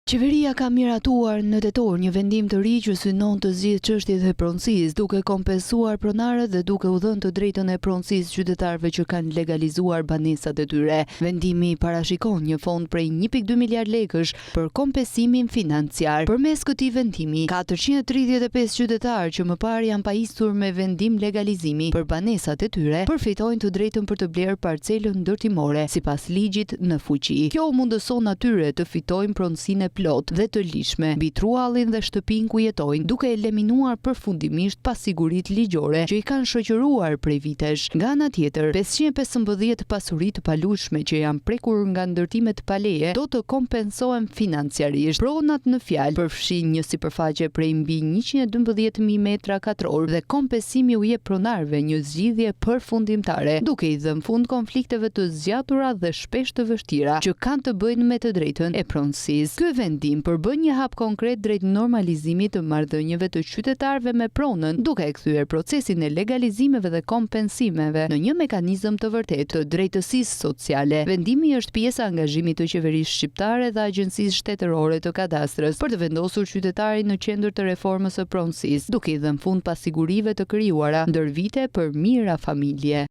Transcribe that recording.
Qeveria ka miratuar në tetor një vendim të ri që synon të zgjidhë çështjet e pronësisë, duke kompensuar pronarët dhe duke u dhënë të drejtën e pronësisë qytetarëve që kanë legalizuar banesat e tyre. Vendimi parashikon një fond prej 1.2 miliardë lekësh për kompensimin financiar. Përmes këtij vendimi, 435 qytetarë që më parë janë pajisur me vendim legalizimi për banesat e tyre, përfitojnë të drejtën për të blerë parcelën ndërtimore sipas ligjit në fuqi. Kjo u mundëson atyre të fitojnë pronësinë e plotë dhe të ligjshme mbi truallin dhe shtëpinë ku jetojnë, duke eliminuar përfundimisht pasiguritë ligjore që i kanë shoqëruar prej vitesh. Nga ana tjetër, 515 pasuri të paluajtshme që janë prekur nga ndërtimet pa leje do të kompensohen financiarisht. Pronat në fjalë përfshijnë një sipërfaqe prej mbi 112,000 metra katrorë dhe kompensimi u jep pronarëve një zgjidhje përfundimtare, duke i dhënë fund konflikteve të zgjatura dhe shpesh të vështira që kanë të bëjnë me të drejtën e pronësisë. Ky vendim përbën një hap konkret drejt normalizimit të marrëdhënieve të qytetarëve me pronën, duke e kthyer procesin e legalizimeve dhe kompensimeve në një mekanizëm të vërtetë të drejtësisë sociale. Vendimi është pjesë e angazhimit të qeverisë shqiptare dhe Agjencisë Shtetërore të Kadastrës për të vendosur qytetarin në qendër të reformës së pronësisë, duke i dhënë fund pasigurive të krijuara ndër vite për mijëra familje.